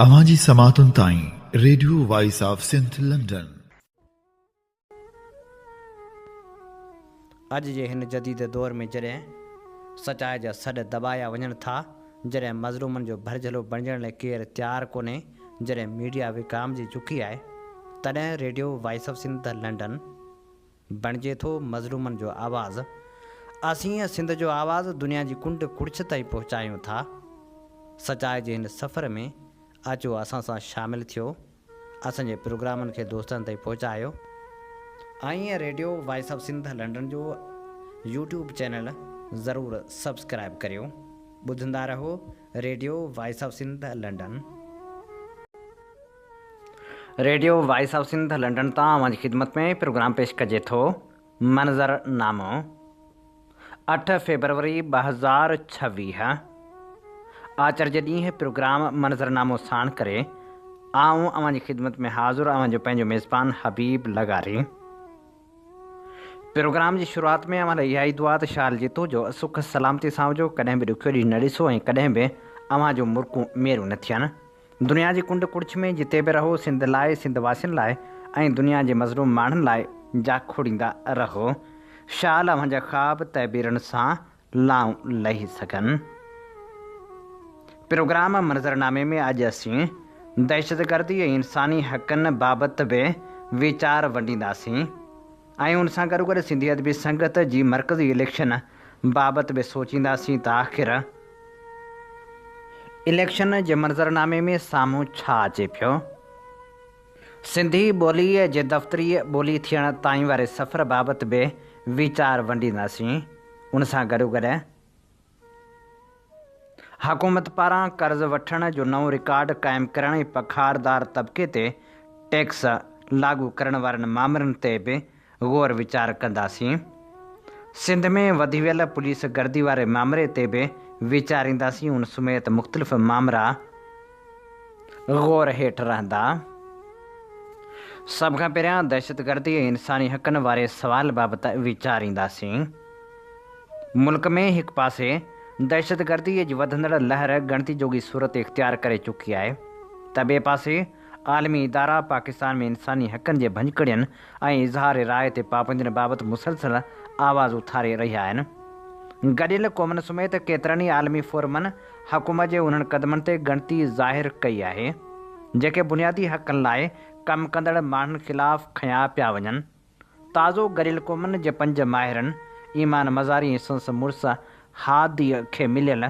اوهان جي سماعتن تائين radio voice of Sindh London. اڄ جي هن جديد دور ۾ جڏهن سچائي جا سڏ دٻايا وڃن ٿا، جڏهن مظلومن جو ڀرجهلو بڻجڻ لاء ڪير تيار ڪونهي، جڏهن ميڊيا وڪامجي چڪي آهي، تڏهن radio voice of Sindh London بڻجي ٿو مظلومن جو آواز. اسين سنڌ جو آواز دنيا جي ڪنڊ ڪڙڇ تائين پهچايون ٿا. سچائي جي هن سفر ۾ اچو اسان سان شامل ٿيو. اسان جي پروگرامن کي دوستن تائين پهچايو. ۽ Radio voice of Sindh London جو يوٽيوب چينل ضرور سبسڪرائب ڪريو. ٻڌندا رهو radio voice of Sindh London. Radio voice of Sindh London تان اوهان جي خدمت ۾ پروگرام پيش ڪجي ٿو منظر نامو اٺ فيبروري 2026 آچر جي ڏينهن پروگرام منظر نامو ساڻ ڪري آئون اوهان جي خدمت ۾ حاضر اوهان جو پنهنجو ميزبان حبيب لغاري. پروگرام جي شروعات ۾ اوهان لاء اها ئي دعا ته شال جتو جو سک سلامتي سان هجو، ڪڏهن به ڏکيو ڏينهن نه ڏسو ۽ ڪڏهن به اوهان جون مرڪون ميرون نه ٿين. دنيا جي ڪنڊ ڪڙڇ ۾ جتي به رهو سنڌ لاء، سنڌ واسين لاء ۽ دنيا جي مظلوم ماڻهن لاء جاکوڙيندا رهو. شال اوهان جا خواب تعبيرن سان لائون لهي سگهن. پروگرام منظرنامي ۾ اڄ اسين دهشتگردي ۽ انساني حقن بابت به ويچار ونڊينداسين ۽ ان سان گڏوگڏ سنڌي ادبي سنگت جي مرڪزي اليڪشن بابت به سوچينداسين ته آخر اليڪشن جي منظرنامي ۾ سامهون ڇا اچي پيو. سنڌي ٻوليء جي دفتري ٻولي ٿيڻ تائين واري سفر بابت به ويچار ونڊينداسين. ان سان گڏوگڏ حڪومت پاران قرض وٺڻ جو نئون رڪارڊ قائم ڪرڻ ۽ پگهاردار طبقي تي ٽيڪس لاڳو ڪرڻ وارن مامرن تي به غور ويچار ڪنداسين. سنڌ ۾ وڌي ويل پوليس گردي واري مامري تي به ويچارينداسين ان سميت مختلف مامرا غور هيٺ رهندا. سڀ کان پهريان دهشتگردي ۽ انساني حقن واري سوال بابت ويچارينداسين. ملڪ ۾ هڪ پاسي دهشتگردي جي وڌندڙ لهر ڳڻتي جوڳي صورت اختيار ڪري چڪي آهي ته ٻئي پاسي عالمي ادارا پاڪستان ۾ انساني حقن جي ڀڃڪڙين ۽ اظهار راء تي پابندين بابت مسلسل آواز اٿاري رهيا آهن. گڏيل قومن سميت ڪيترن ئي عالمي فورمن حڪومت جي انهن قدمن تي ڳڻتي ظاهر ڪئي آهي، جيڪي بنيادي حقن لاء ڪم ڪندڙ ماڻهن خلاف کنيا پيا وڃن. تازو گڏيل قومن جي پنج ماهرن ايمان مزاري ۽ سندس مڙس هاديء کي مليل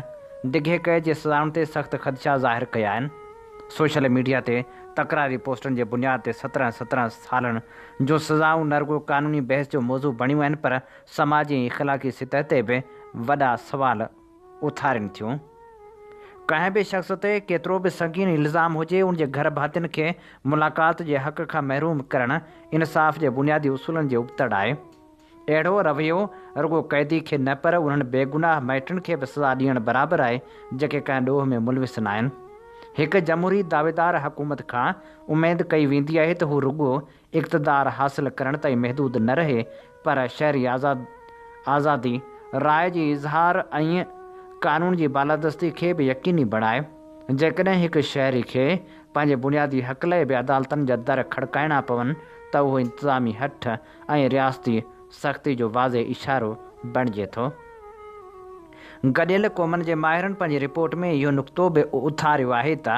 ڊگهي قيد جي سزائن تي سخت خدشا ظاهر ڪيا آهن. سوشل ميڊيا تي تڪراري پوسٽن جي بنياد تي 17 سترهن سالن جون سزائون نه رڳو قانوني بحث جو موضوع بڻيون آهن پر سماجي ۽ اخلاقي سطح تي به وڏا سوال اٿارين ٿيون. ڪنهن به شخص تي ڪيترو به سنگين الزام هجي ان جي گهر ڀاتين کي ملاقات جي حق کان محروم ڪرڻ انصاف جي بنيادي اصولن جي ابتڙ آهي. اهڙو رويو رڳو قيدي کي نه پر انهن بيگناهه مائٽن کي به سزا ڏيڻ برابر آهي جيڪي ڪنهن ڏوهه ۾ ملوث ناهن. هڪ جمهوري دعويدار حڪومت کان اميد ڪئي ويندي آهي ته هو رڳو اقتدار حاصل ڪرڻ تائين محدود نه رهي پر شهري آزادي، راء جي اظهار ۽ قانون جي بالادستي کي به يقيني بڻائي. جيڪڏهن هڪ شهري کي پنهنجي بنيادي حق لاء به عدالتن جا در کڙڪائڻا پون ته اهو انتظامي هٺ ۽ رياستي سختي جو واضح اشارو بڻجي ٿو. گڏيل قومن جي ماهرن پنهنجي رپورٽ ۾ اهو نقطو به اٿاريو آهي ته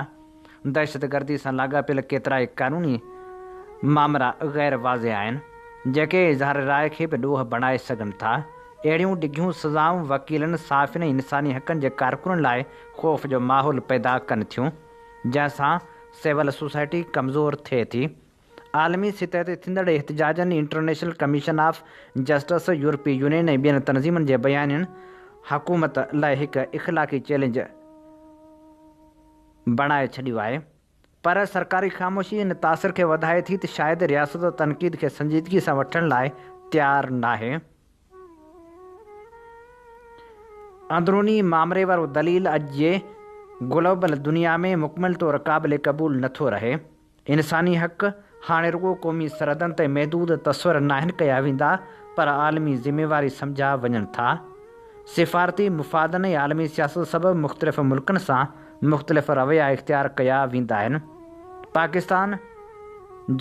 دهشتگردي سان لاڳاپيل ڪيترائي قانوني مامرا غير واضح آهن، جيڪي اظهار راء کي به ڏوهه بڻائي سگهن ٿا. اهڙيون ڊگهيون سزائون وڪيلن، صحافين ۽ انساني حقن جي ڪارڪنن لاء خوف جو ماحول پيدا ڪن ٿيون، جنهن سان سول سوسائٽي ڪمزور ٿئي ٿي. عالمي سطح تي ٿيندڙ احتجاجن، انٽرنيشنل ڪميشن آف جسٽس، يورپي يونين ۽ ٻين تنظيمن جي بيانين حڪومت لاء هڪ اخلاقي چئلينج بڻائي ڇڏيو آهي پر سرڪاري خاموشي ان تاثر کي وڌائي ٿي ته شايد رياست تنقيد کي سنجيدگي سان وٺڻ لاء تيار ناهي. اندروني مامري وارو دليل اڄ جي گلوبل دنيا ۾ مڪمل طور قابل قبول نٿو رهي. انساني حق هاڻي رڳو قومي سرحدن تائين محدود تصور ناهن ڪيا ويندا پر عالمي ذميواري سمجهيا وڃن ٿا. سفارتي مفادن ۽ عالمي سياست سبب مختلف ملڪن سان مختلف رويا اختيار ڪيا ويندا آهن. پاڪستان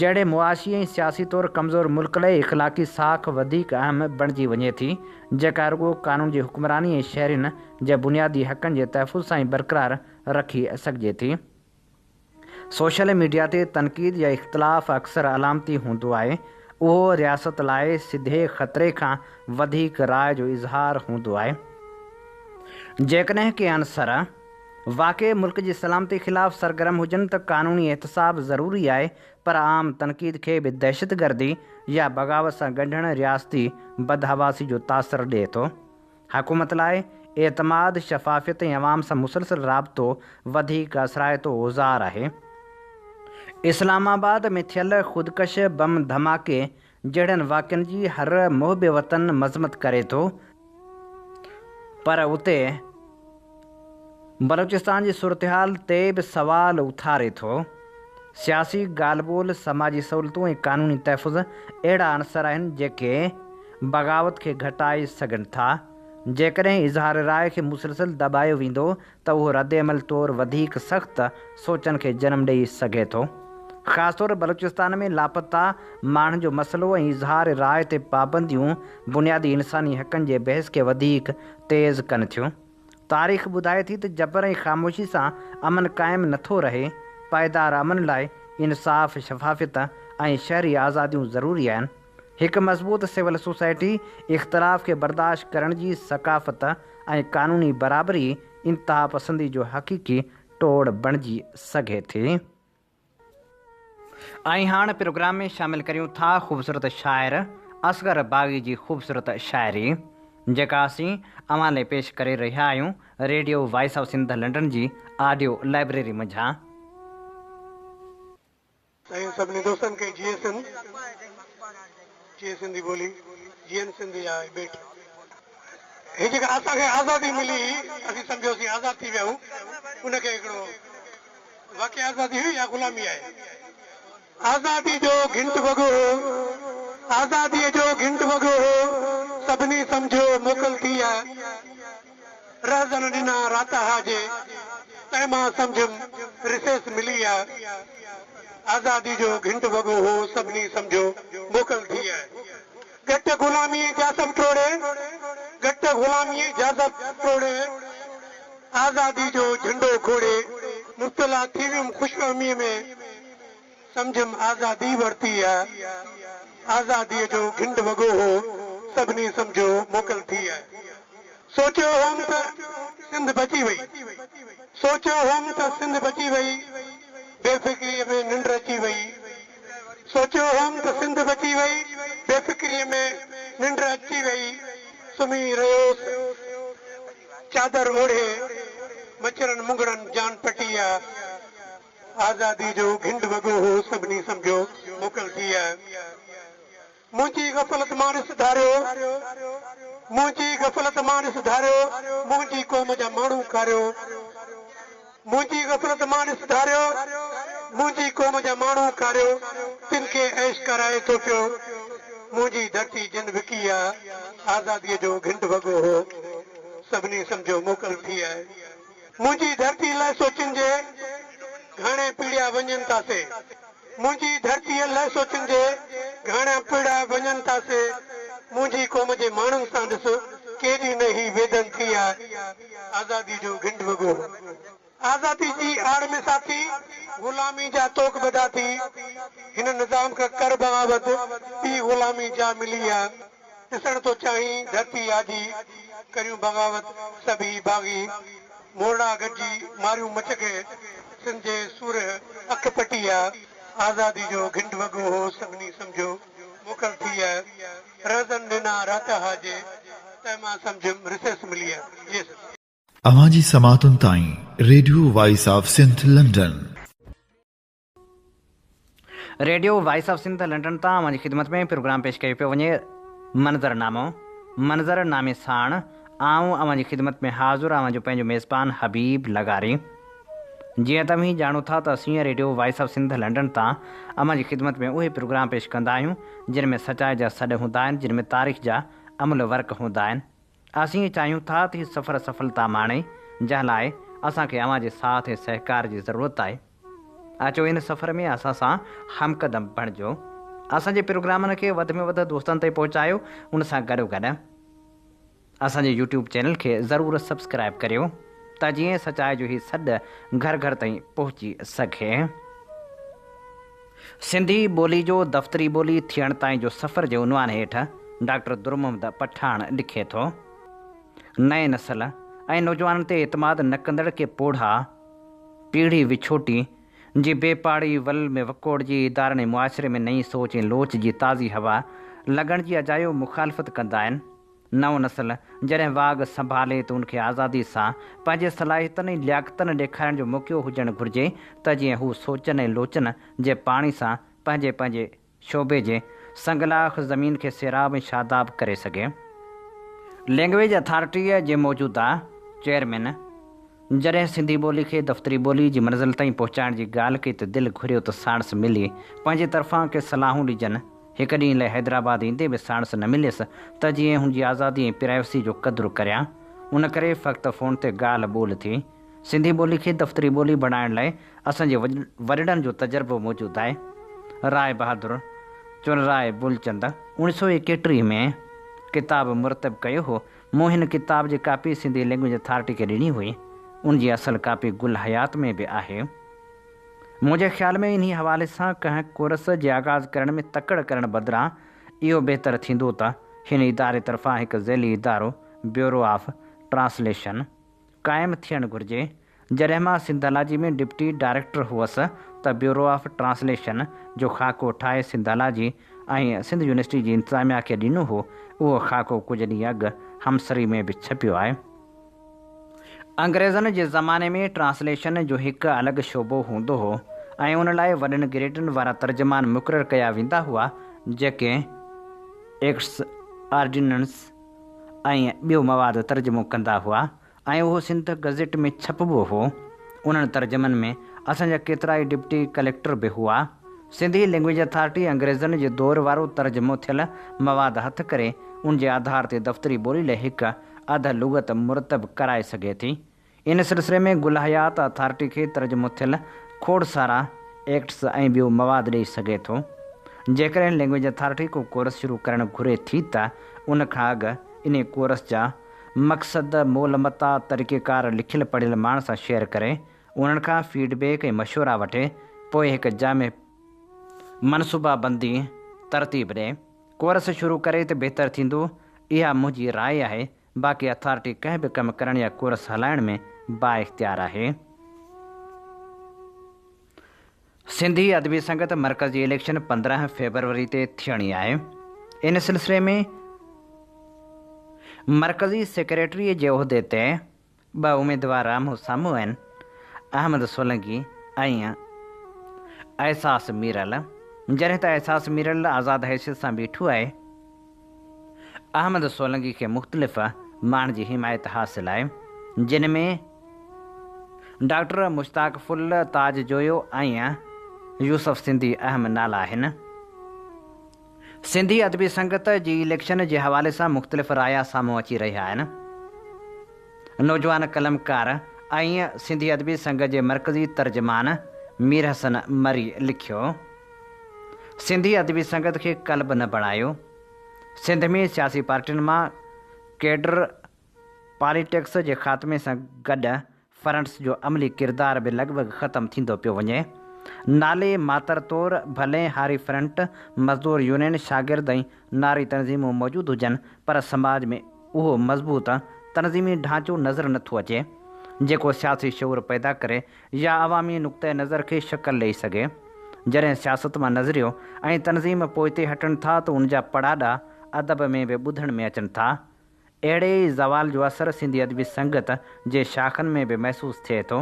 جهڙي معاشي ۽ سياسي طور ڪمزور ملڪ لاء اخلاقي ساک وڌيڪ اهم بڻجي وڃي ٿي، جيڪا رڳو قانون جي حڪمراني ۽ شهرين جي بنيادي حقن جي تحفظ سان ئي برقرار رکي سگهجي ٿي. سوشل ميڊيا تي تنقيد يا اختلاف اڪثر علامتي هوندو آهي، اهو رياست لاء سڌي خطري کان وڌيڪ راء جو اظهار هوندو آهي. جيڪڏهن ڪي عنصر واقعي ملڪ جي سلامتي خلاف سرگرم هجن ته قانوني احتساب ضروري آهي پر عام تنقيد کي به دهشتگردي يا بغاوت سان ڳنڍڻ رياستي بدحواسي جو تاثر ڏئي ٿو. حڪومت لاء اعتماد، شفافيت ۽ عوام سان مسلسل رابطو وڌيڪ اثرائتو اوزار آهي. اسلام آباد ۾ ٿيل خودڪش بم ڌماڪي جهڙن واقعن جي هر محب وطن مذمت ڪري ٿو پر اتي بلوچستان جي صورتحال تي به سوال اٿاري ٿو. سياسي ڳالهه ٻولهه، سماجي سهولتون ۽ قانوني تحفظ اهڙا عنصر آهن جيڪي بغاوت کي گهٽائي سگهن ٿا. جيڪڏهن اظهار راء کي مسلسل دٻايو ويندو ته اهو ردعمل طور وڌيڪ سخت سوچن کي جنم ڏئي سگهي ٿو. خاص طور بلوچستان ۾ لاپتا ماڻهن جو مسئلو ۽ اظهار راء تي پابنديون بنيادي انساني حقن جي بحث کي وڌيڪ تيز ڪن ٿيون. تاريخ ٻڌائي ٿي ته جبر ۽ خاموشي سان امن قائم نٿو رهي، پائيدار امن لاء انصاف، شفافيت ۽ شهري آزاديون ضروري آهن. هڪ مضبوط سول سوسائٽي، اختلاف کي برداشت ڪرڻ جي ثقافت ۽ قانوني برابري انتهاپسندي جو حقيقي ٽوڙ بڻجي سگهي ٿي. ۽ هاڻ پروگرام ۾ شامل ڪريون ٿا خوبصورت شاعر اصغر باغي جي خوبصورت شاعري جيڪا اسين اوهان لئي پيش ڪري رهيا آهيون radio voice of Sindh London جي آڊيو لائبريري منجهان. سائين سڀني دوستن کي جيئي سنڌ جيئي سنڌي ٻولي جيئن سنڌ جا ٻيٽ. هي جيڪا اسان کي آزادي ملي هئي اسين سمجهيوسين آزاد ٿي ويا آهيون ان کي هڪڙو واقعي آزادي هئي يا غلامي آهي. آزادي جو گهنٽ وڳو هو آزادي جو گهنٽ وڳو هو سڀني سمجهيو موڪل ٿي آ. رهزن ڏنا راتاها جي، تنهن مان سمجهيم رسيس ملي آ. آزادي جو گهنٽ وڳو هو، سڀني سمجهيو موڪل ٿي آ. ڳٽ غلاميء جا سڀ ٽوڙي، ڳٽ غلاميء جا سڀ ٽوڙي، آزادي جو جهنڊو کوڙي. مبتلا ٿي ويم خوش فهميء ۾، سمجهيم آزادي ورتي آ. آزاديء جو گهنڊ وڳو هو، سڀني سمجهيو موڪل ٿي آ. سوچيو هئم ته سنڌ بچي وئي. سوچيو هئم ته سنڌ بچي وئي، بي فڪريء ۾ ننڊ اچي وئي. سوچيو هئم ته سنڌ بچي وئي، بي فڪريء ۾ ننڊ اچي وئي. سمهي رهيس چادر اوڙهي، مڇرن منگهڻن جان پٽي آ. آزادي جو گهنڊ وڳو هو، سڀني سمجهيو موڪل ٿي آ. منهنجي غفلت مان ڏس ڌاريو، منهنجي غفلت مان ڏس ڌاريو، منهنجي قوم جا ماڻهو کاريو، منهنجي غفلت مان ڏس ڌاريو، منهنجي قوم جا ماڻهو کاريو، تن کي عيش ڪرائي ٿو پيو، منهنجي ڌرتي جن وڪي آ، آزاديء جو گهنڊ وڳو هو، سڀني سمجهيو موڪل ٿي آ. منهنجي ڌرتي لئه سوچن جي، گهاڻي پيڙيا وڃن ٿا سي. منهنجي ڌرتيء لئه سوچن جي، گهاڻا پيڙيا وڃن ٿا سي. منهنجي قوم جي ماڻهن سان ڏس، ڪيڏي نه هي ويڌن ٿي آ. آزادي جو گهنڊ وڳو هو. آزادي جي آڙ ۾ ساٿي، غلامي جا طوق ٻڌا ٿي. هن نظام کان ڪر بغاوت، ٻي غلامي جا ملي آ. ڏسڻ ٿو چاهين ڌرتي آجي، ڪريون بغاوت سڀ هي باغي، مورڙا گڏجي ماريون مڇ کي، سنڌ جي سورهيه اک پٽي آ، آزادي جو گهنڊ وڳو هو سڀني سمجهيو موڪل ٿي آ، رهزن ڏنا راتاها جي، تنهن مان سمجهيم رسيس ملي آ. جي سر. اوهان جي سماعتن تائين radio voice of Sindh London. Radio voice of Sindh London تان اوهان جي خدمت ۾ پروگرام پيش ڪيو پيو وڃي منظر نامو منظر نامي ساڻ آئون اوهان جي خدمت ۾ حاضر اوهان جو پنهنجو ميزبان حبيب لغاري جيئن ته اوهين ڄاڻو ٿا ته اسين radio voice of Sindh London تان اوهان جي خدمت ۾ اهي پروگرام پيش ڪندا آهيون جن ۾ سچائي جا سڏ هوندا آهن جن ۾ تاريخ جا املهه ورق هوندا آهن اسين چاهيون ٿا ته هي سفر سڦلتا ماڻي، جنهن لاء اسان کي اوهان جي ساٿ ۽ سهڪار جي ضرورت آهي. اچو ان سفر ۾ اسان سان همقدم بڻجو. اسان جي پروگرامن کي وڌ ۾ وڌ دوستن تائين پهچايو ان سان گڏوگڏ اسان جي يوٽيوب چينل کي ضرور سبسڪرائيب ڪريو ته جيئن سچائي جو هي سڏ گهر گهر تائين پهچي سگهي. سنڌي ٻولي جو دفتري ٻولي ٿيڻ تائين جو سفر جي عنوان هيٺ ڊاڪٽر درمحمد پٺاڻ لکي ٿو، نئين نسل ۽ نوجوانن تي اعتماد نه ڪندڙ ڪي پوڙها، پيڙهي وڇوٽي جي بي پاڙي ول ۾ وڪوڙجي ادارن ۽ معاشري ۾ نئين سوچ ۽ لوچ جي تازي هوا لڳڻ جي اجايو مخالفت ڪندا آهن. نئون نسل جڏهن واڳ سنڀالي ته ان کي آزادي سان پنهنجي صلاحيتن ۽ لياقتن ڏيکارڻ جو موقعو هجڻ گهرجي ته جيئن هو سوچن ۽ لوچن جي پاڻي سان پنهنجي پنهنجي شعبي جي سنگلاخ زمين کي سيراب ۽ شاداب ڪري سگهي. لينگويج اٿارٽيء جي موجوده چيئرمين جڏهن سنڌي ٻولي کي دفتري ٻولي جي منزل تائين پهچائڻ جي ڳالهه ڪئي ته دل گهريو ته ساڻس ملي پنهنجي طرفان ڪي صلاحون ڏجن. هڪ ڏينهن لاء حيدرآباد ايندي به ساڻس نه مليس ته جيئن هن جي آزادي ۽ پرائيوسي جو قدر ڪريان. ان ڪري فقط فون تي ڳالهه ٻولهه ٿي. سنڌي ٻولي کي دفتري ٻولي بڻائڻ لاء اسان جي وڏڙن جو تجربو موجود آهي. راء بهادر چنراء بولچند اوڻيهه سؤ ايڪيٽيهه ۾ ڪتاب مرتب ڪيو هو. مون هن ڪتاب جي ڪاپي سنڌي لينگويج اٿارٽي کي ڏني هئي. ان جي اصل ڪاپي گل حيات ۾ به آهي. منهنجي خيال ۾ انهي حوالي سان ڪنهن ڪورس جي آغاز ڪرڻ ۾ تڪڙ ڪرڻ بدران اهو بهتر ٿيندو ته هن اداري طرفان هڪ ذيلي ادارو، بيورو آف ٽرانسليشن، قائم ٿيڻ گهرجي. جڏهن مان سنڌالاجي ۾ ڊپٽي ڊائريڪٽر هئس ته بيورو آف ٽرانسليشن جو خاڪو ٺاهي سنڌالاجي ۽ سنڌ يونيورسٽي جي انتظاميا کي ڏنو هو. اهو خاڪو ڪجهه ڏينهن اڳ همسري ۾ به ڇپيو آهي. انگريزن جي زماني ۾ ٽرانسليشن جو هڪ الڳ شعبو هوندو هو ۽ ان لاء وڏن گريڊن وارا ترجمان مقرر ڪيا ويندا هئا، جيڪي ايڪٽس، آرڊيننس ۽ ٻيو مواد ترجمو ڪندا هئا ۽ اهو سنڌ گزيٽ ۾ ڇپبو هو. انهن ترجمن ۾ اسان جا ڪيترائي ڊپٽي ڪليڪٽر به هئا. سنڌي لينگويج اٿارٽي انگريزن جي دور وارو ترجمو ٿيل مواد هٿ ڪري ان جي آڌار تي دفتري ٻولي لاء هڪ اڌ لغت مرتب ڪرائي سگهي ٿي. ان سلسلي ۾ گل حيات اٿارٽي کي ترجمو ٿيل کوڙ سارا ايڪٽس ۽ ٻيو مواد ڏئي سگهي ٿو. جيڪڏهن لينگويج اٿارٽي ڪو ڪورس شروع ڪرڻ گهري ٿي ته ان کان اڳ انهي ڪورس جا مقصد، مول متا، طريقيڪار لکيل پڙهيل ماڻهن سان شيئر ڪري، انهن کان فيڊ بيڪ ۽ مشورا وٺي، پوء هڪ جامع منصوبا بندي ترتيب ڏئي، ڪورس شروع ڪري ته بهتر ٿيندو، اها منهنجي راء آهي، باقي اٿارٽي ڪنهن به ڪم ڪرڻ يا ڪورس هلائڻ ۾ بااختيار آهي. سنڌي ادبي سنگت مرڪزي اليڪشن 15 فيبروري تي ٿيڻي آهي. ان سلسلي ۾ مرڪزي سيڪريٽري جي عهدي تي ٻه اميدوار آمهون سامهون آهن، احمد سولنگي ۽ احساس ميرل. جڏهن ته احساس ميرل آزاد حيثيت سان بيٺو آهي. احمد سولنگي کي مختلف ماڻهن جي حمايت حاصل آهي، جن ۾ ڊاڪٽر مشتاق ڦل، تاج جويو ۽ يوسف سنڌي اهم نالا آهن. سنڌي ادبي سنگت جي اليڪشن جي حوالي سان مختلف رايا سامهون اچي رهيا آهن. نوجوان قلمڪار ۽ سنڌي ادبي سنگت جي مرڪزي ترجمان مير حسن مري لکيو، سنڌي ادبي سنگت کي ڪلب نه بڻايو، سنڌ ۾ سياسي پارٽين مان ڪيڊر پاليٽڪس جي خاتمي سان گڏ فرنٽس جو عملي ڪردار به لڳ ڀڳ ختم ٿيندو پيو وڃي. نالي ماتر طور ڀلي هاري فرنٽ، مزدور يونين، شاگرد ۽ ناري تنظيمون موجود هجن پر سماج ۾ اهو مضبوط تنظيمي ڍانچو نظر نه ٿو اچي، جيڪو سياسي شعور پيدا ڪري يا عوامي نقطه نظر کي شڪل ڏئي سگهي. جڏهن سياست مان نظريو ۽ تنظيم پوئتي هٽن ٿا ته ان جا پڙاڏا ادب ۾ به ٻڌڻ ۾ اچن ٿا. اهڙي ئي زوال جو اثر سنڌي ادبي سنگت جي شاخن ۾ به محسوس ٿئي ٿو،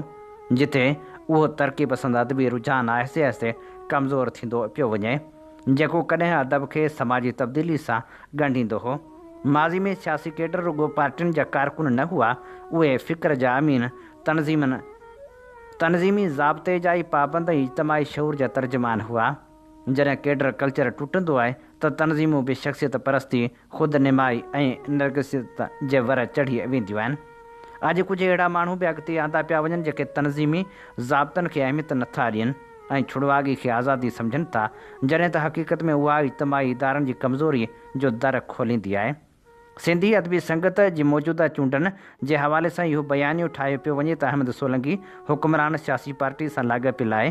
جتي اهو ترقي پسند ادبي رجحان آهستي آهستي ڪمزور ٿيندو پيو وڃي، جيڪو ڪڏهن ادب کي سماجي تبديلي سان ڳنڍيندو هو. ماضي ۾ سياسي ڪيڊر رڳو پارٽين جا ڪارڪن نه هئا، اهي فڪر جا امين، تنظيمن، تنظيمي ضابطي جا ئي پابند ۽ اجتماعي شعور جا ترجمان هئا. جڏهن ڪيڊر ڪلچر ٽٽندو آهي ته تنظيمون به شخصيت پرستي، خود نمائي ۽ نرگسيت جي ور چڙهي وينديون آهن. اڄ ڪجهه اهڙا ماڻهو به اڳتي آندا پيا وڃن جيڪي تنظيمي ضابطن کي اهميت نٿا ڏين ۽ ڇڙواڳي کي آزادي سمجهن ٿا، جڏهن ته حقيقت ۾ اها اجتماعي ادارن جي ڪمزوري جو در کوليندي آهي. سنڌي ادبي سنگت جي موجوده چونڊن جي حوالي سان اهو بيانيو ٺاهيو پيو وڃي ته احمد سولنگي حڪمران سياسي پارٽي سان لاڳاپيل آهي.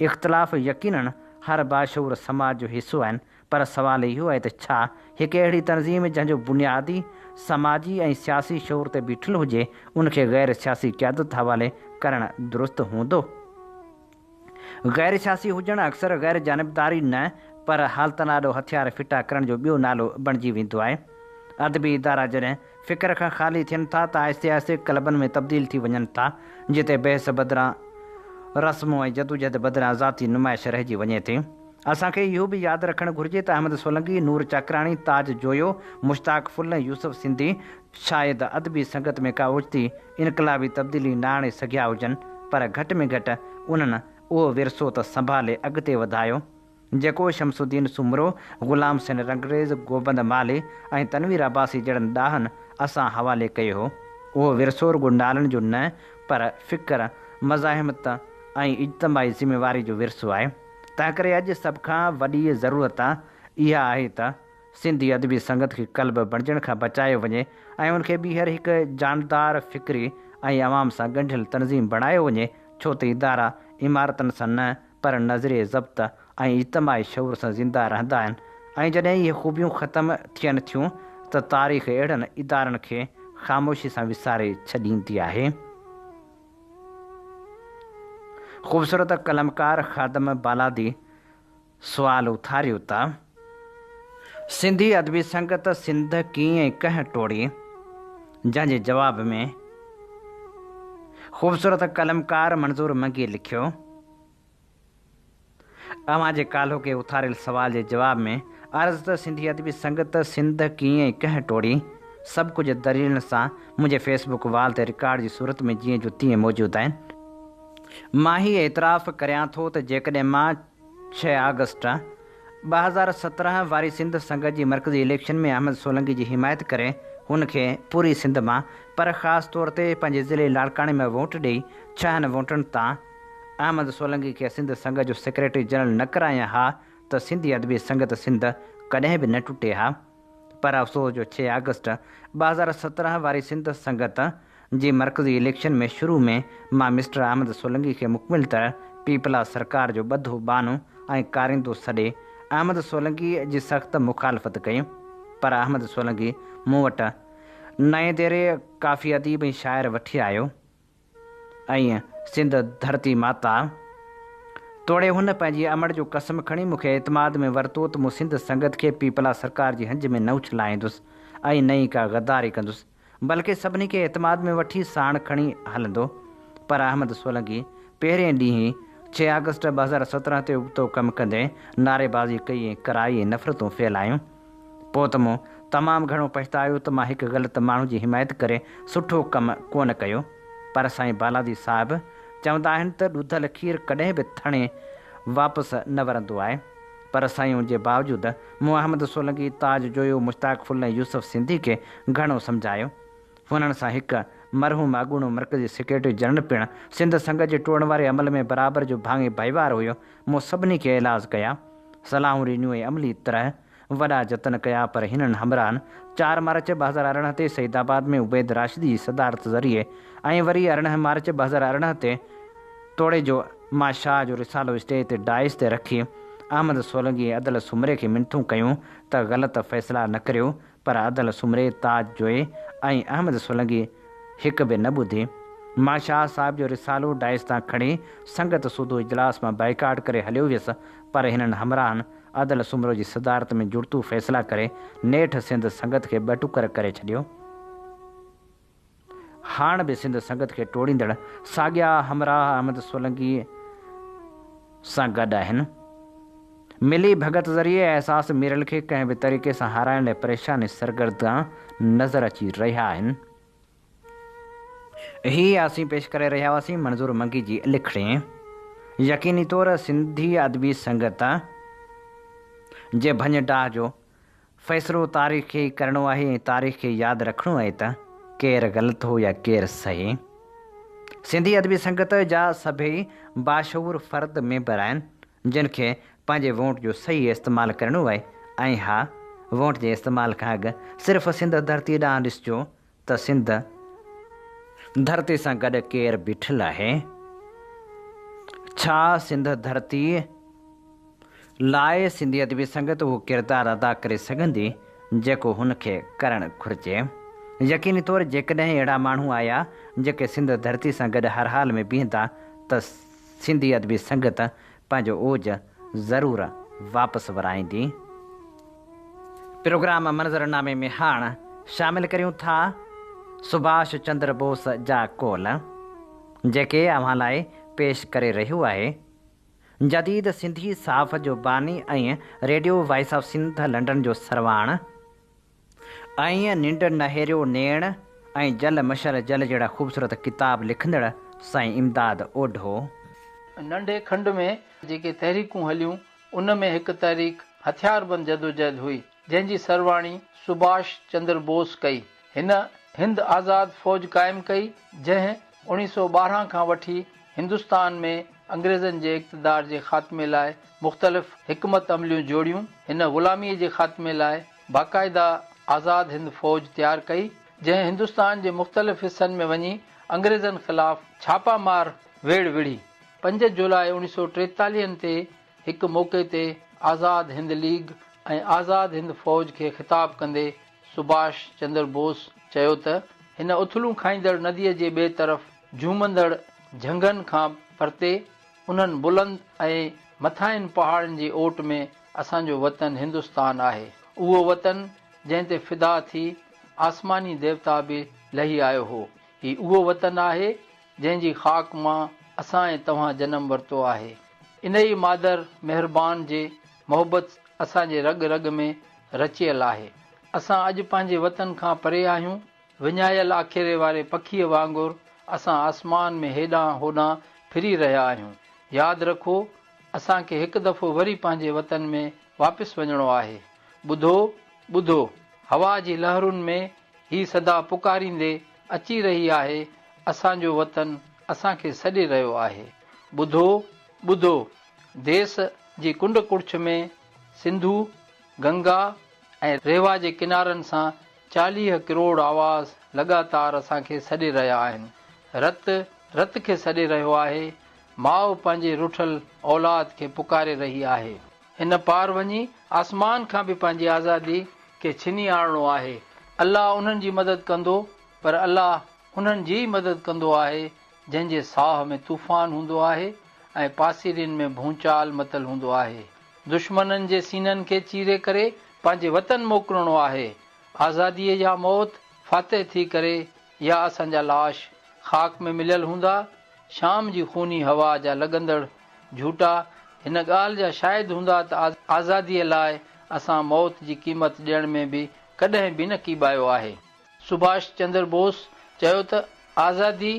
اختلاف يقينن هر باشعور سماج جو حصو آهن پر سوال اهو آهي ته ڇا هڪ اهڙي تنظيم جنهن جو بنياد ئي سماجي ۽ سياسي شعور تي بيٺل هجي ان کي غير سياسي قيادت حوالي ڪرڻ درست هوندو؟ غير سياسي هجڻ اڪثر غير جانبداري نه پر حالتن آڏو هٿيار ڦٽا ڪرڻ جو ٻيو نالو بڻجي ويندو آهي. ادبي ادارا جڏهن فڪر کان خالي ٿين ٿا ته آهستي آهستي ڪلبن ۾ تبديل ٿي وڃن ٿا جتي بحث بدران رسمون ۽ جدوجهد بدران ذاتي نمائش رهجي وڃي ٿي. اسان کي اهو به ياد رکڻ گهرجي ته احمد سولنگي، نور چاڪراڻي، تاج جويو، مشتاق ڦل ۽ يوسف سنڌي شايد ادبي سنگت ۾ ڪا اوچتي انقلابي تبديلي نه آڻي سگهيا هجن پر گهٽ ۾ گهٽ انهن اهو ورثو ته سنڀالي اڳتي وڌايو جيڪو شمس الدين سومرو، غلام حسين رنگريز، گوبند مالهي ۽ تنوير عباسي جهڙن ڏاهن اسان حوالي ڪيو هو. اهو ورثو رڳو نالن جو نه پر فڪر، مزاحمت ۽ اجتماعي ذميواري جو ورثو آهي. تنهنڪري اڄ سڀ کان وڏي ضرورت اها آهي ته سنڌي ادبي سنگت کي ڪلب بڻجڻ کان بچايو وڃي ۽ ان کي ٻيهر هڪ جاندار فڪري ۽ عوام سان ڳنڍيل تنظيم بڻايو وڃي ڇو ته ادارا عمارتن سان نه پر نظريي ضبط ۽ اجتماعي شعور سان زنده رهندا آهن ۽ جڏهن اهي خوبيون ختم ٿين ٿيون ته تاريخ اهڙن ادارن کي خاموشي سان وساري ڇڏيندي آهي. خوبصورت قلمڪار خادم بالادي سوال اٿاريو ته. سنڌي ادبي سنگت سنڌ ڪيئن ۽ ڪنهن ٽوڙي؟ جنهن جي جواب ۾ خوبصورت قلمڪار منظور منگي لکيو. اوهان جي ڪالهوڪي اٿاريل سوال جي جواب ۾ عرض ته سنڌي ادبي سنگت سنڌ ڪيئن ۽ ڪنهن ٽوڙي؟ سڀ ڪجهه دليلن سان منهنجي فيس بڪ وال تي رڪارڊ جي صورت ۾ جيئن جو تيئن موجود آهن. مان هي اعتراف ڪريان ٿو ته جيڪڏهن مان ڇهه آگسٽ، 2017 واري سنڌ سنگت جي مرڪزي اليڪشن ۾ احمد سولنگي جي حمايت ڪري هن کي پوري سنڌ مان پر خاص طور تي پنهنجي ضلعي لاڙڪاڻي مان ووٽ ڏئي ڇهن ووٽن تان احمد سولنگي کي سنڌ سنگت جو سيڪريٽري جنرل نه ڪرايان ها ته سنڌي ادبي سنگت سنڌ ڪڏهن به نه ٽٽي ها پر افسوس جو ڇهه آگسٽ 2017 واري سنڌ سنگت جي مرڪزي اليڪشن ۾ شروع ۾ مان مسٽر احمد سولنگي کي مڪمل طرح پيپلا سرڪار جو ٻڌو ٻانهو ۽ ڪارندو سڏي احمد سولنگي جي سخت مخالفت ڪئي پر احمد سولنگي مون وٽ نئين ديري ڪافي اديب ۽ شاعر وٺي آيو. ۽ سنڌ ڌرتي ماتا توڙي هن پنهنجي امڙ جو قسم کڻي مون کي اعتماد ۾ ورتو ته مون سنڌ سنگت کي پيپلا سرڪار جي هنج ۾ نه اڇلائيندس ۽ نه ئي ڪا غداري ڪندس بلڪه سڀني کي اعتماد ۾ وٺي ساڻ کڻي هلندو پر احمد سولنگي پهرين ڏينهن ئي ڇهه آگسٽ 2017 تي ابتو ڪم ڪندي نعريبازي ڪئي ۽ ڪرائي ۽ نفرتون ڦهلايون. پوء ته مون تمام گهڻو پڇتايو ته مان هڪ غلط ماڻهو جي حمايت ڪري سٺو ڪم ڪونه ڪيو. پر سائين بالادي صاحب چوندا آهن ته ڏڌل کير ڪڏهن به ٿڻي واپس نه ورندو آهي. پر سائين ان جي باوجود مون احمد سولنگي، تاج جويو، مشتاق ڦل ۽ يوسف سنڌي کي گهڻو سمجهايو. هنن سان هڪ مرحوم اڳوڻو مرڪزي سيڪريٽري جنرل پڻ سنڌ سنگت جي ٽوڙڻ واري عمل ۾ برابر جو ڀاڱي ڀائيوار هيو. مون سڀني کي ايلاز ڪيا. صلاحون ڏنيون ۽ عملي طرح وڏا جتن ڪيا پر هنن همراهن چار مارچ 2018 تي سعيد آباد ۾ عبيد راشدي جي صدارت ذريعي ۽ وري 18 مارچ 2018 تي توڙي جو مان شاهه جو رسالو اسٽيج تي ڊائس تي رکي احمد سولنگي ۽ ادل سومري کي منٿون ڪيون ته غلط فيصلا نه ڪريو پر ادل سومري، تاج جويي ۽ احمد سولنگي هڪ به نه ٻڌي. مان شاهه صاحب جو رسالو ڊائس تان کڻي سنگت سوڌو اجلاس مان بائيڪاٽ ڪري هليو ويس پر هنن همراهن ادل سومرو جي صدارت ۾ جڙتو فيصلا ڪري نيٺ سنڌ سنگت کي ٻه ٽڪر ڪري ڇڏيو. هاڻ به سنڌ سنگت کي ٽوڙيندڙ ساڳيا همراهه احمد سولنگي سان گڏ آهن. ملي ڀڳت ذريعي احساس ميرل کي ڪنهن به طريقي سان هارائڻ لاء پريشان ۽ سرگردان نظر اچي رهيا آهن. هي اسين پيش ڪري رهيا هئاسين منظور منگي جي لکڻي. يقيني طور سنڌي ادبي سنگت جي ڀڃ ڊاهه جو فيصلو تاريخ کي ئي ڪرڻو آهي ۽ تاريخ کي ياد رکڻو آهي ته ڪير غلط هو يا ڪير صحيح. سنڌي ادبي سنگت جا سڀئي باشعور فرد ميمبر آهن جن کي پنهنجي وونٽ جو صحيح استعمال ڪرڻو آهي ۽ ها وونٽ جي استعمال کان اڳ صرف سنڌ ڌرتي ڏانهن ڏسجو ته سنڌ ڌرتي سان گڏ ڪير بيٺل آهي؟ ڇا سنڌ ڌرتي لاء سنڌي ادبي سنگت اهو ڪردار ادا ڪري سگهندي جيڪو هن کي ڪرڻ گهرجي؟ يقيني طور جيڪڏهن اهڙا ماڻهو آيا جيڪي سنڌ ڌرتي سان گڏ هر حال ۾ بيهندا ته سنڌي ادبي سنگت پنهنجو اوج ضرور واپس ورائيندي. پروگرام منظرنامي ۾ هاڻ شامل ڪريون ٿا سڀاش چندر بوس جا قول جيڪي اوهان لاء پيش ڪري رهيو آهي جديد سنڌي صحافت جو باني ۽ radio voice of Sindh London جو سرواڻ ۽ ننڊ نهيريو نيڻ ۽ جل مشعل جل جهڙا خوبصورت ڪتاب لکندڙ سائين امداد اوڍو. ننڍي کنڊ ۾ جيڪي تحريڪون هليون، ان ۾ هڪ تحريڪ هٿياربند جدوجهد هئي، جنهن جي سرواڻي سڀاش چندر بوس ڪئي. هن هند آزاد فوج قائم ڪئي، جنهن 1912 کان وٺي هندستان ۾ انگريزن جي اقتدار جي خاتمي لاء مختلف حڪمت عمليون جوڙيون. هن غلاميء جي خاتمي لاء باقاعده آزاد هند فوج تيار ڪئي، جنهن هندستان جي مختلف حصن ۾ وڃي انگريزن خلاف ڇاپا مار ويڙهه وڙهي. پنج جولاء اوڻيهه سؤ ٽيتاليهن تي هڪ موقعي تي آزاد هند ليگ ۽ آزاد هند فوج کي خطاب ڪندي سڀاش چندر بوس چيو ته هن اٿلون کائيندڙ نديء جي ٻئي طرف جهومندڙ جهنگن کان پرتي انهن بلند ۽ مٿاهين پهاڙن جي اوٽ ۾ اسان جو وطن هندستان آهي. اهو وطن جنهن تي فدا ٿي آسماني ديوتا به لهي آيو هو. هي اهو وطن آهي جنهن جي خاڪ مان اسان ۽ توهان جنم ورتو آهي. انهيء مادر مهربان جي محبت اسان جي رڳ رڳ ۾ رچيل آهي. اسان اڄ پنهنجي وطن کان پري آهيون. وڃايل آکيري واري پکيء وانگر اسان آسمان ۾ هيڏانهن هوڏانهن ڦري رهيا آهيون. ياد رکو، اسان کي هڪ دفعو وري پنهنجي وطن ۾ واپس وڃڻو آهي. ٻڌو، ٻڌو! هوا جي لهرن ۾ هي صدا پڪاريندي اچي رهي آهي، اسان جو وطن اسان کي سڏي رهيو آهي. ٻڌو، ٻڌو! ديس جي ڪنڊ ڪڙڇ ۾ سنڌو، گنگا ۽ ريوا جي ڪنارن سان 40 ڪروڙ آواز لڳاتار اسان کي سڏي رهيا آهن. رت، رت کي سڏي رهيو آهي. ماء پنهنجي رٺل اولاد کي پڪاري رهي آهي. هن پار وڃي آسمان کان به پنهنجي آزادي کي ڇني آڻڻو آهي. الله انهن جي مدد ڪندو، پر الله انهن جي ئي مدد ڪندو آهي، جنهن جي ساهه ۾ طوفان هوندو آهي ۽ پاسيرين ۾ ڀونچال متل هوندو آهي. دشمنن جي سينن کي چيري ڪري پنهنجي وطن موڪلڻو آهي. آزاديء يا موت، فاتح ٿي ڪري يا اسان جا لاش خاڪ ۾ مليل هوندا. شام جي خوني هوا جا لڳندڙ جهوٽا هن ڳالهه جا شاهد هوندا ته آزاديء لاء اسان موت جي قيمت ڏيڻ ۾ به ڪڏهن به نه ڪيٻايو آهي. سڀاش چندر بوس چيو ته آزادي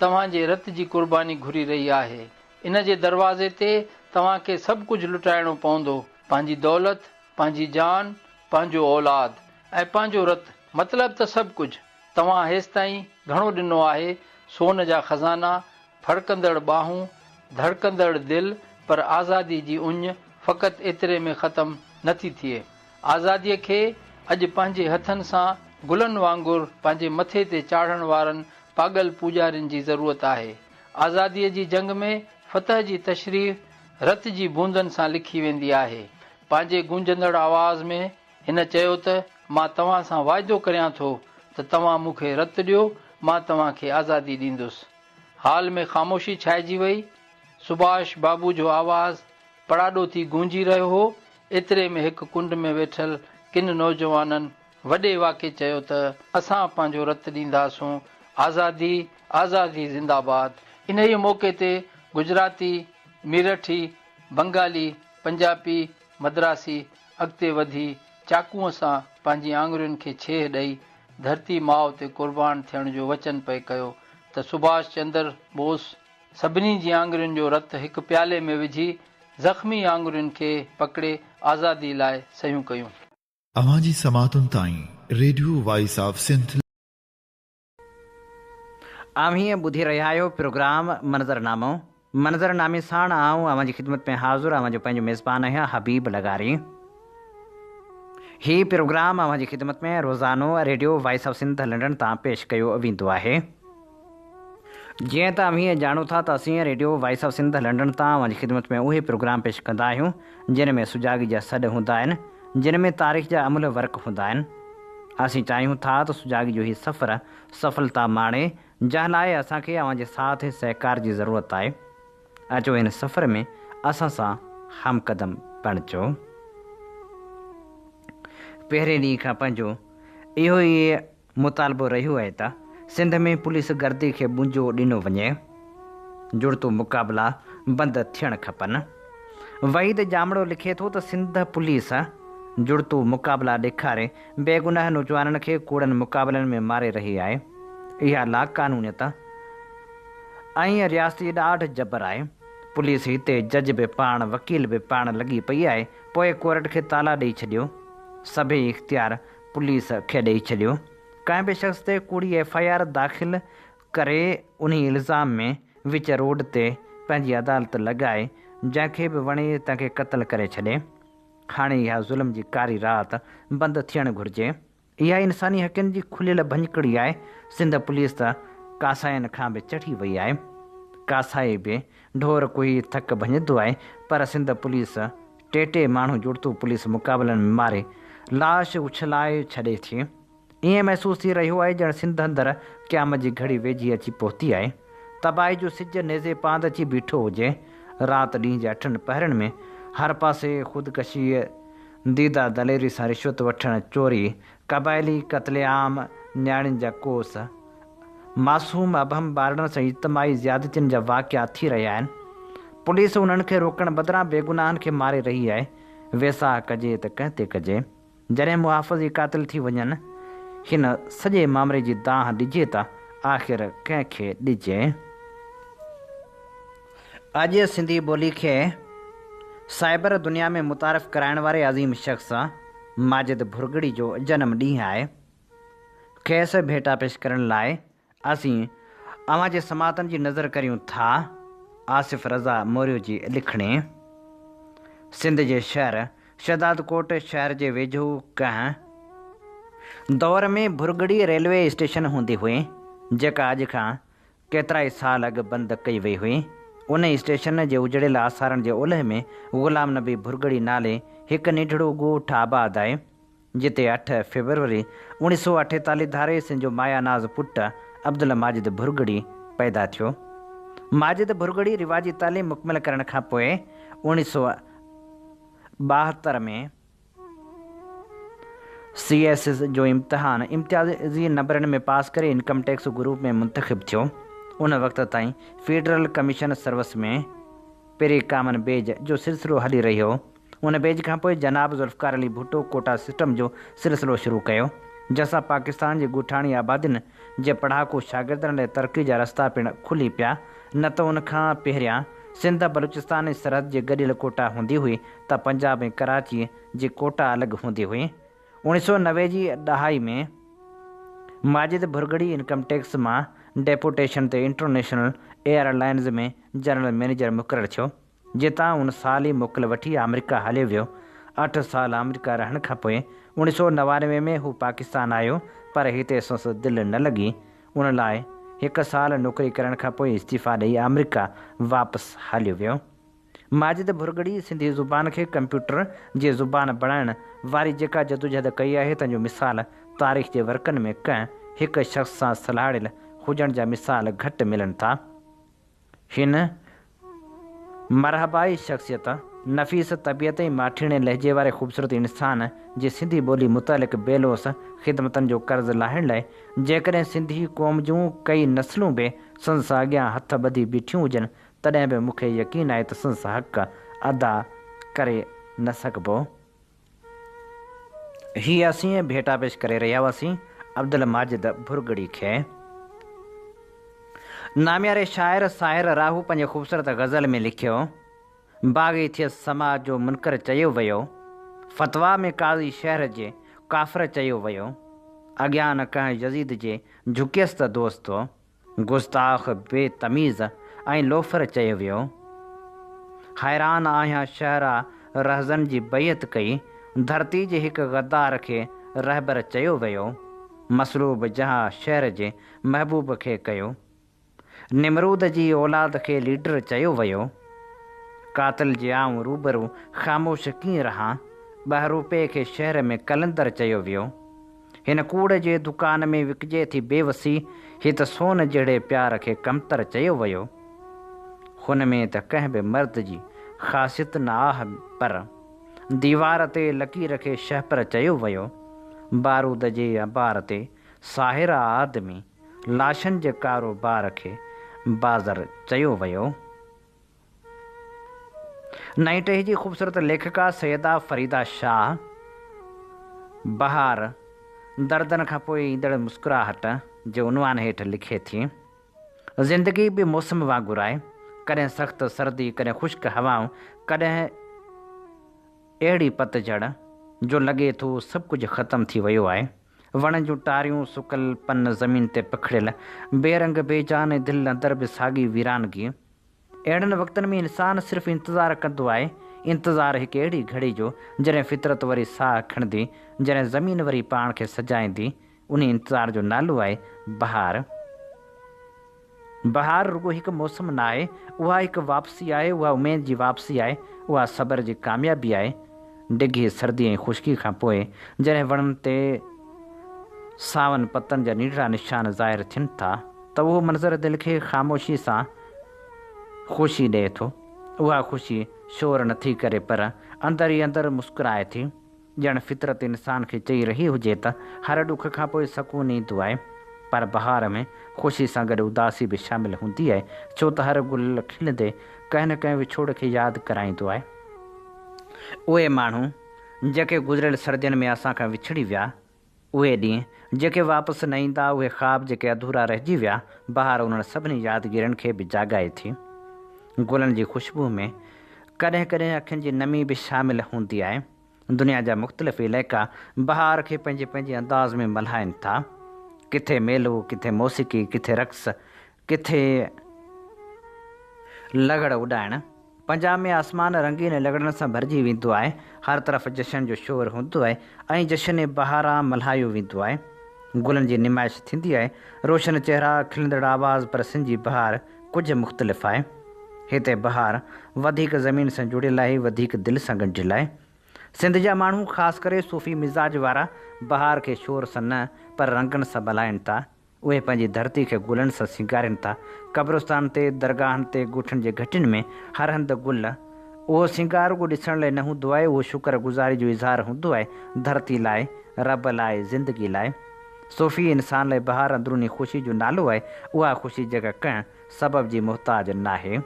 توهان جي رت جي قرباني گهري رهي آهي. ان جي دروازي تي توهان کي سڀ ڪجهه لٽائڻو پوندو، پنهنجي دولت، پنهنجي جان، پنهنجو اولاد ۽ پنهنجو رت، مطلب ته سڀ ڪجهه. توهان هيستائين گهڻو ڏنو آهي، سون جا خزانا، ڦڙڪندڙ ٻانهون، ڌڙڪندڙ دل، پر آزادي جي اڃ فقط ايتري ۾ ختم نه ٿي ٿئي. آزاديء کي اڄ پنهنجي هٿن سان گلن وانگر پنهنجي مٿي تي چاڙهڻ وارن پاڳل پوڄارين جي ضرورت آهي. آزاديء جي جنگ ۾ فتح جي تشريح رت جي بوندن سان لکي ويندي آهي. پنهنجي گونجندڙ آواز ۾ هن چيو ته مان توهان سان واعدو ڪريان ٿو ته توهان مون کي رت ڏيو، مان توهان کي آزادي ڏيندس. هال ۾ خاموشي ڇائجي وئي. سڀاش بابو جو آواز پڙاڏو ٿي گونجي رهيو هو. ايتري ۾ هڪ ڪنڊ ۾ ويٺل ڪن نوجوانن وڏي واڪي چيو ته اسان پنهنجو رت ڏينداسون، آزادي، آزادي زنده باد. انهيء موقعي تي گجراتي، ميرٺي، بنگالي، پنجاپي، مدراسي اڳتي وڌي چاقونء سان پنهنجي آڱرين کي ڇيهه ڏئي ڌرتي ماء تي قربان ٿيڻ جو وچن پئي ڪيو ته سڀاش چندر بوس سڀني جي آڱرين جو رت هڪ پيالي ۾ وجهي زخمي آڱرين کي پڪڙي آزادي لاء صحيحون ڪيون. اوهان جي سماعتن تائين radio voice of Sindh. اوهين ٻڌي رهيا آهيو پروگرام منظرنامو. منظرنامي ساڻ آئون اوهان جي خدمت ۾ حاضر اوهان جو پنهنجو ميزبان آهيان حبيب لغاري. هي پروگرام اوهان جي خدمت ۾ روزانو radio voice of Sindh London تان پيش ڪيو ويندو آهي. جيئن ته اوهين ڄاڻو ٿا ته اسين radio voice of Sindh London تان اوهان جي خدمت ۾ اهي پروگرام پيش ڪندا آهيون جن ۾ سجاڳي جا سڏ هوندا آهن جن ۾ تاريخ جا املهه ورق هوندا آهن. اسين چاهيون ٿا ته سجاڳي جو هي سفر سڦلتا ماڻي، جنهن لاء اسان کي اوهان جي ساٿ ۽ سهڪار جي ضرورت آهي. اچو هن سفر ۾ اسان سان هم قدم بڻجو. پهرين ڏينهن کان پنهنجو اهو ئي مطالبو رهيو آهي ته سنڌ ۾ پوليس گردي کي ٻنجو ڏنو وڃي. جڙتو مقابلا بند ٿيڻ کپن. وحيد ڄامڙو لکي ٿو ته سنڌ پوليس جڙتو مقابلا ڏيکاري بيگناهه نوجوانن کي ڪوڙن مقابلن ۾ ماري رهي آهي. اها لاقانونيت ۽ رياستي ڏاڍ جبر آهي. پوليس هتي جج به پاڻ وڪيل به پاڻ لڳي پئي آهي پوء ڪورٽ کي تالا ڏئي ڇڏيو. سڀئي اختيار پوليس کي ڏئي ڇڏيو. ڪنهن به شخص تي ڪوڙي ايف I R داخل ڪري انهي الزام ۾ وچ روڊ تي پنهنجي عدالت لڳائي جنهن کي به وڻي تنهن کي قتل ڪري ڇڏي. هاڻي اها ظلم جي ڪاري رات بند ٿيڻ گهرجي. اها انساني حقن جي کليل ڀڃڪڙي آهي. سنڌ پوليس ته ڪاسائين کان به چڙهي وئي آهي. ڪاسائي به ڍور ڪوهي ٿڪ ڀڃندو آهي پر سنڌ پوليس ٽي ٽي ماڻهو جڙتو پوليس مقابلن ۾ ماري لاش اڇلائي ڇڏي ٿي. ائين محسوس ٿي رهيو آهي ڄڻ سنڌ اندر قيامت جي گهڙي ويجهي اچي پهتي آهي. تباهي جو سج نيزي پاند اچي بيٺو هجي. رات ڏينهن جي اٺن پهرن ۾ هر پاسي خودڪشيء، ديده دليري سان رشوت وٺڻ، چوري، قبائلي قتل عام، نياڻين جا ڪوس، معصوم ابهم ٻارڙن سان اجتماعي زيادتين جا واقعا ٿي رهيا آهن. پوليس انهن کي روڪڻ بدران بيگناهن کي ماري رهي آهي. ويساهه ڪجي ته ڪنهن تي ڪجي؟ جڏهن محافظ ئي قاتل ٿي وڃن، هن سڄي مامري جي دانهن ڏجي ته آخر ڪنهن کي ڏجي؟ اڄ سنڌي ٻولي کي سائبر دنيا ۾ متعارف ڪرائڻ واري عظيم شخص ماجد ڀرڳڙي جو جنم ڏينهن آهي. کيس ڀيٽا پيش ڪرڻ لاء اسين اوهان جي سماعتن جي نظر ڪريون ٿا آصف رضا موريو جي لکڻي سنڌ جي شهر شهدادڪوٽ شهر جي ويجهو ڪنهن دور ۾ ڀرڳڙي ريلوي اسٽيشن هوندي هئي جيڪا اڄ کان ڪيترائي سال اڳ بند ڪئي وئي هئي انهي اسٽيشن جي اجڙيل آثارن جي اولهه ۾ غلام نبي ڀرڳڙي نالي هڪ ننڍڙو ڳوٺ آباد آهي جتي اٺ فيبروري اوڻيھ سؤ اٺيتاليھ ڌاري سنڌ جو مايا ناز پٽ عبدالماجد ڀرڳڙي پيدا ٿيو. ماجد ڀرڳڙي رواجي تعليم مڪمل ڪرڻ کان پوء اوڻيھ سؤ 72 ۾ سي ايس ايس جو امتحان امتيازي نمبرن ۾ پاس ڪري انڪم ٽيڪس گروپ ۾ منتخب ٿيو. ان وقت تائين federal commission service ۾ pre common badge جو سلسلو هلي رهيو. ان بيج کان پوء جناب ذوالفقار علي ڀٽو ڪوٽا سسٽم جو سلسلو شروع ڪيو، جنهن سان پاڪستان جي ڳوٺاڻي آبادين جي پڙهاڪو شاگردن لاء ترقي جا رستا پڻ کلي پيا، نه ته ان کان پهريان سنڌ، بلوچستان ۽ سرحد جي گڏيل ڪوٽا هوندي هئي ته پنجاب ۽ ڪراچي جي ڪوٽا الڳ هوندي هئي. 1990 جي ڏهائي ۾ ماجد ڀرڳڙي انڪم ٽيڪس مان ڊيپوٽيشن تي international airlines ۾ general manager مقرر ٿيو. جتان ان سال ئي موڪل وٺي آمريڪا هليو ويو. اٺ سال آمريڪا رهڻ کان پوء 1999 ۾ هو پاڪستان آيو پر هتي سندس دل نه لڳي. ان لاء هڪ سال نوڪري ڪرڻ کان پوء استعيفا ڏئي آمريڪا واپس هليو ويو. ماجد ڀرڳڙي سنڌي زبان کي ڪمپيوٽر جي زبان بڻائڻ واري جيڪا جدوجهد ڪئي آهي تنهن جو مثال تاريخ جي ورقن ۾ ڪنهن هڪ شخص سان سلهاڙيل هجڻ جا مثال گهٽ ملن ٿا. هن مرحبائي شخصيت، نفيس طبيعت ۽ ماٺيڻي لهجي واري خوبصورت انسان جي سنڌي ٻولي متعلق بي لوث خدمتن جو قرض لاهڻ لاء جيڪڏهن سنڌي قوم جون ڪئي نسلون به سندس اڳيان هٿ ٻڌي بيٺيون هجن تڏهن به مون کي يقين آهي ته سندس حق ادا ڪري نه سگهبو. هي اسين ڀيٽا پيش ڪري رهيا هئاسين عبدالماجد ڀرڳڙي کي. نامياري شاعر ساحر راهو پنهنجي خوبصورت غزل ۾ لکيو، باغي ٿيس سماع جو منڪر چيو ويو، فتويٰ ۾ قاضي شهر جي ڪافر چيو ويو، اڳيان نه ڪنهن يزيد جي جهڪيس ته دوستو. گستاخ، بي تميز ۽ لوفر چيو ويو. حيران آهيان شهر آ رهزن جي بيعت ڪئي، ڌرتي جي هڪ غدار کي رهبر چيو ويو. مصلوب جهان شهر جي محبوب کي ڪيو. نمرود جي اولاد کي ليڊر چيو ويو. قاتل جي آئون روبرو خاموش ڪيئن رهان، ٻهروپي کي شهر ۾ قلندر چيو ويو. هن ڪوڙ جي دڪان ۾ وڪجي ٿي بي وسي، هت سون جهڙي پيار کي ڪمتر چيو ويو. هن ۾ ته ڪنهن به مرد جي خاصيت نه آه پر ديوار تي لڪير کي شهپر چيو ويو. بارود جي انبار تي ساحر آ آدمي، لاشن جي ڪاروبار کي بازر چيو ويو. نئين ٽهي جي خوبصورت ليکڪا سيده فريده شاهه بهار، دردن کان پوء ايندڙ مسڪراهٽ جي عنوان هيٺ لکي ٿي، زندگي به موسم وانگر آهي، ڪڏهن سخت سردي، ڪڏهن خشڪ هوائون، ڪڏهن اهڙي پتجهڙ جو لڳي ٿو سڀ ڪجهه ختم ٿي ويو آهي. وڻن جون ٽاريون، سڪل پن زمين تي پکڙيل، بي رنگ بي جان ۽ دل اندر به ساڳي ويرانگي. اهڙن وقتن ۾ انسان صرف انتظار ڪندو آهي، انتظار هڪ اهڙي گهڙي جو جڏهن فطرت وري ساهه کڻندي، جڏهن زمين وري پاڻ کي سجائيندي، انهي انتظار جو نالو آهي بهار. بهار رڳو هڪ موسم ناهي، اها هڪ واپسي آهي، اها اميد جي واپسي آهي، اها صبر جي ڪاميابي آهي. ڊگهي سردي ۽ خشڪي کان پوء جڏهن وڻن تي ساون پتن جا ننڍڙا نشان ظاهر ٿين ٿا ته اهو منظر دل کي خاموشي سان خوشي ڏئي ٿو. اها خوشي شور نٿي ڪري پر اندر ئي اندر مسڪرائي ٿي. ڄڻ فطرت انسان کي چئي رهي هجي ته هر ڏک کان پوء سڪون ايندو آهي. پر بهار ۾ خوشي سان گڏ اداسي به شامل هوندي آهي، ڇو ته هر گل کلندي ڪنهن نه ڪنهن وڇوڙ کي ياد ڪرائيندو آهي. اهي ماڻهو جيڪي گذريل سردين ۾ اسان کان وڇڙي ويا، اهي ڏينهن جيڪي واپس نه ايندا، اهي خواب جيڪي اڌورا رهجي ويا، بهار انهن سڀني يادگيرين کي به جاڳائي ٿي. گلن جي خوشبوء ۾ ڪڏهن ڪڏهن اکين جي نمي به شامل هوندي آهي. دنيا جا مختلف علائقا بهار کي پنهنجي پنهنجي انداز ۾ ملهائين ٿا. ڪٿي ميلو، ڪٿي موسيقي، ڪٿي رقص، ڪٿي لغڙ اڏائڻ. پنجاب ۾ آسمان رنگين لغڙن سان ڀرجي ويندو آهي. هر طرف جشن جو شور هوندو آهي ۽ جشن بهاران ملهايو ويندو آهي. گلن جي نمائش ٿيندي آهي. روشن چهرا، کلندڙ آواز پر سنڌ جي بهار ڪجهه مختلف آهي. هتي بهار وڌيڪ زمين سان جڙيل آهي، وڌيڪ دل سان ڳنڍيل آهي. سنڌ جا ماڻهو خاص ڪري صوفي مزاج وارا بهار کي شور سان نه پر رنگن سان ملهائين ٿا. اهي پنهنجي ڌرتي کي گلن سان سينگارين ٿا. قبرستان تي، درگاهن تي، ڳوٺن جي گهٽين ۾ هر هنڌ گل. اهو سينگار رڳو ڏسڻ لاء نه هوندو آهي، اهو شڪر گذاري جو اظهار هوندو آهي، ڌرتي لاء، رب لاء، زندگي لاء. صوفي انسان لاء بهار اندروني خوشي جو نالو آهي، اها خوشي جيڪا ڪنهن سبب جي محتاج ناهي.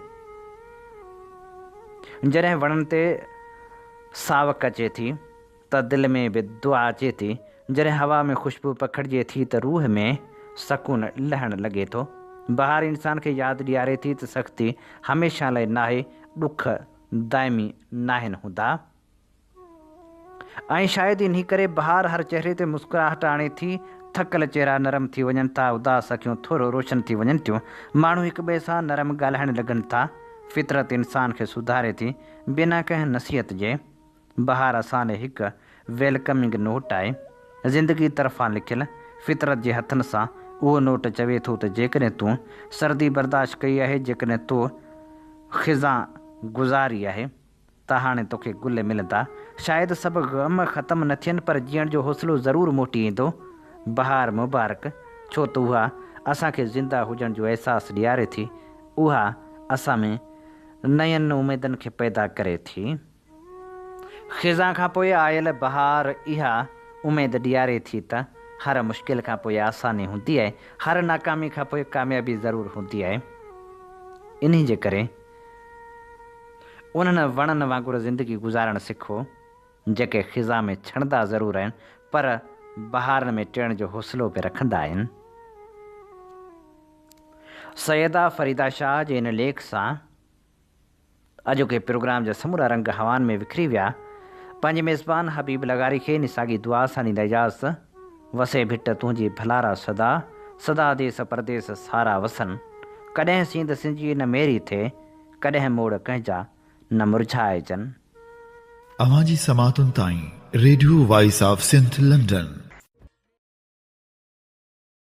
جڏهن وڻن تي ساوڪ اچي ٿي ته دل ۾ به دعا اچي ٿي، جڏهن هوا ۾ خوشبو پکڙجي ٿي ته روح ۾ سڪون لهڻ لڳي ٿو. بهار انسان کي ياد ڏياري ٿي ته سختي هميشه لاء ناهي، ڏک دائمي ناهن هوندا. ۽ شايد انهي ڪري بهار هر چهري تي مسڪراهٽ آڻي ٿي، ٿڪل چهرا نرم ٿي وڃن ٿا، اداس اکيون ٿورو روشن ٿي وڃن ٿيون، ماڻهو هڪٻئي سان نرم ڳالهائڻ لڳن ٿا، فطرت انسان کي سڌاري ٿي، بنا ڪنهن نصيحت جي. بهار اسان لاء هڪ ويلڪمنگ نوٽ آهي، زندگي طرفان لکيل، فطرت جي هٿن سان، اهو نوٽ چوي ٿو ته جيڪڏهن تون سردي برداشت ڪئي آهي، جيڪڏهن تو خزان گذاري آهي. ته هاڻي توکي گل ملندا. شايد سڀ غم ختم نه ٿين پر جيئڻ جو حوصلو ضرور موٽي ايندو. بهار مبارڪ، ڇو ته اها اسان کي زنده هجڻ جو احساس ڏياري ٿي. اها اسان ۾ نين اميدن کي پيدا ڪري ٿي. خزان کان پوء آيل بهار اها اميد ڏياري ٿي ته هر مشڪل کان پوء آساني هوندي آهي، هر ناڪامي کان پوء ڪاميابي ضرور هوندي آهي. انهي جي ڪري. انهن وڻن وانگر زندگي گذارڻ سکو، جيڪي خزان ۾ ڇڻندا ضرور آهن، پر بهارن ۾ ٽڙڻ جو حوصلو به رکندا آهن. سيده فريده شاهه جي ان ليک سان اڄوڪي پروگرام جا سمورا رنگ هوائن ۾ وکري ويا. پنهنجي ميزبان حبيب لغاري کي ان ساڳي دعا سان ڏيندا اجازت، وسي ڀٽ تنهنجي ڀلارا سدا، سدا ديس پرديس سارا وسن. ڪڏهن سينڌ سنجي نه ميري ٿئي، ڪڏهن موڙ ڪنهن جا نه مرجهائجن. اوهان جي سماعتن تائين radio voice of Sindh London.